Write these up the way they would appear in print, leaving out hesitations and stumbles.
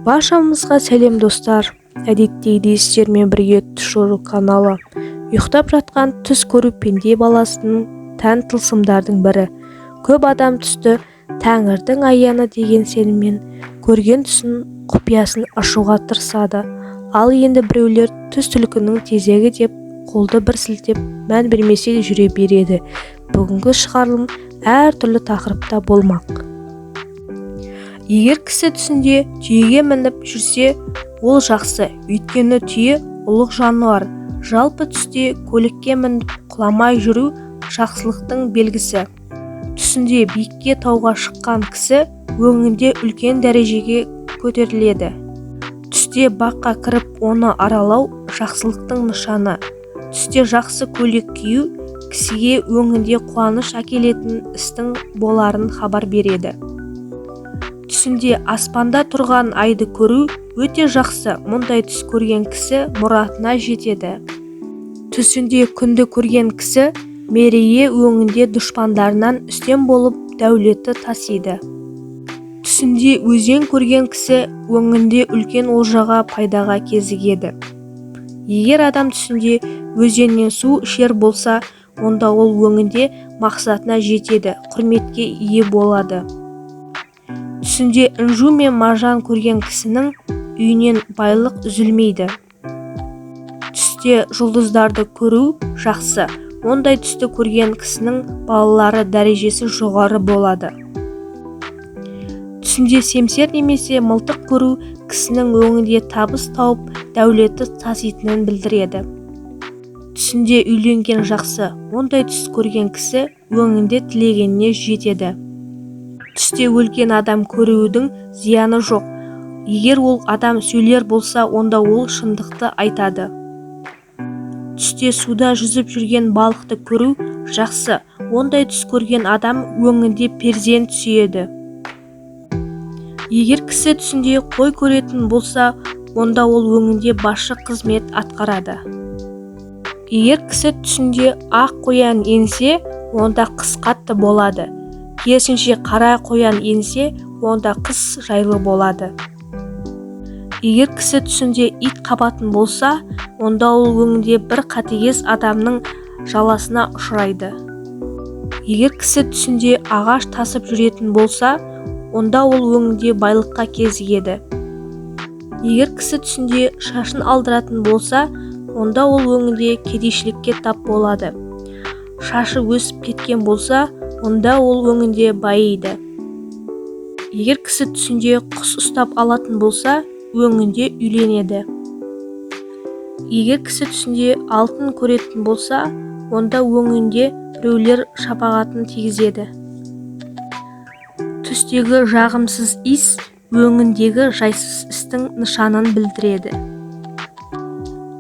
Баршамызға сәлем, достар! Әдеттегідей сіздермен бірге Түс жору каналы. Ұйықтап жатқан түс көру пенде баласының тән тылсымдардың бірі. Көп адам түсті тәңірдің аяны деген сеніммен көрген түсін құпиясын ашуға тырысады. Ал енді біреулер түс түлкінің тезегі деп қолды бір сілтеп, мән бермесе де жүре береді. Бүгінгі шығарылым әртүрлі тақырыпта болмақ. Егер кісі түсінде түйеге мініп жүрсе, ол жақсы, өйткені түйе ұлық жануар. Жалпы түсте көлікке мініп құламай жүру жақсылықтың белгісі. Түсінде биікке тауға шыққан кісі өңінде үлкен дәрежеге көтеріледі. Түсте баққа кіріп, оны аралау жақсылықтың нышаны. Түсте жақсы көйлек кию кісіге өңінде қуаныш әкелетін істің боларын хабар береді. Түсінде аспанда тұрған айды көру өте жақсы, мұндай түс көрген кісі мұратына жетеді. Түсінде күнді көрген кісі мерейі өңінде дұшпандарынан үстем болып, дәулеті тасиды. Түсінде өзен көрген кісі өңінде үлкен олжаға, пайдаға кезігеді. Егер адам түсінде өзеннен су ішер болса, онда ол өңінде мақсатына жетеді, құрметке ие болады. Түсінде інжу мен маржан көрген кісінің үйінен байлық үзілмейді. Түсте жұлдыздарды көру жақсы, ондай түсті көрген кісінің балалары дәрежесі жоғары болады. Түсінде семсер немесе мылтық көру кісінің өңінде табыс тауып, дәулеті таситынын білдіреді. Түсінде үйленген жақсы, ондай түс көрген кісі өңінде тілегеніне жетеді. Түсте өлген адам көрудің зияны жоқ. Егер ол адам сөйлер болса, онда ол шындықты айтады. Түсте суда жүзіп жүрген балықты көру жақсы, ондай түс көрген адам өңінде перзент сүйеді. Егер кісі түсінде қой көретін болса, онда ол өңінде басшы қызмет атқарады. Егер кісі түсінде ақ қоян енсе, онда қыс қатты болады. Керісінше, қара қоян енсе, онда қыс жайлы болады. Егер кісі түсінде ит қабатын болса, онда ол өңінде бір қатыгез адамның жаласына ұшырайды. Егер кісі түсінде ағаш тасып жүретін болса, онда ол өңінде байлыққа кезігеді. Егер кісі түсінде шашын алдыратын болса, онда ол өңінде кедейшілікке тап болады. Шашы өсіп кеткен болса, онда ол өңінде байиды. Егер кісі түсінде құс ұстап алатын болса, өңінде үйленеді. Егер кісі түсінде алтын көретін болса, онда өңінде біреулер шапағатын тигізеді. Түстегі жағымсыз иіс өңіндегі жайсыз істің нышанын білдіреді.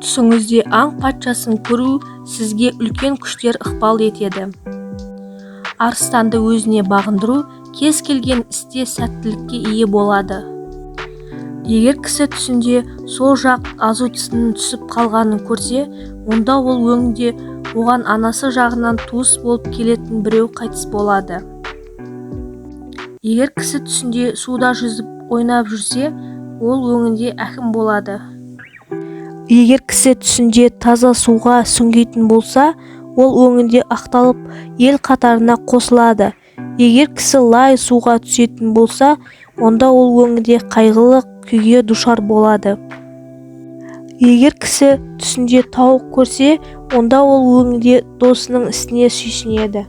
Түсіңізде аң патшасын көру сізге үлкен күштер ықпал етеді. Арыстанды өзіне бағындыру кез келген істе сәттілікке ие болады. Егер кісі түсінде сол жақ азу тісінің түсіп қалғанын көрсе, онда ол өңінде оған анасы жағынан туыс болып келетін біреу қайтыс болады. Егер кісі түсінде суда жүзіп ойнап жүрсе, ол өңінде әкім болады. Егер кісі түсінде таза суға сүңгитін болса, ол өңінде ақталып, ел қатарына қосылады. Егер кісі лай суға түсетін болса, онда ол өңінде қайғылы күйге душар болады. Егер кісі түсінде тауық көрсе, онда ол өңінде досының ісіне сүйсінеді.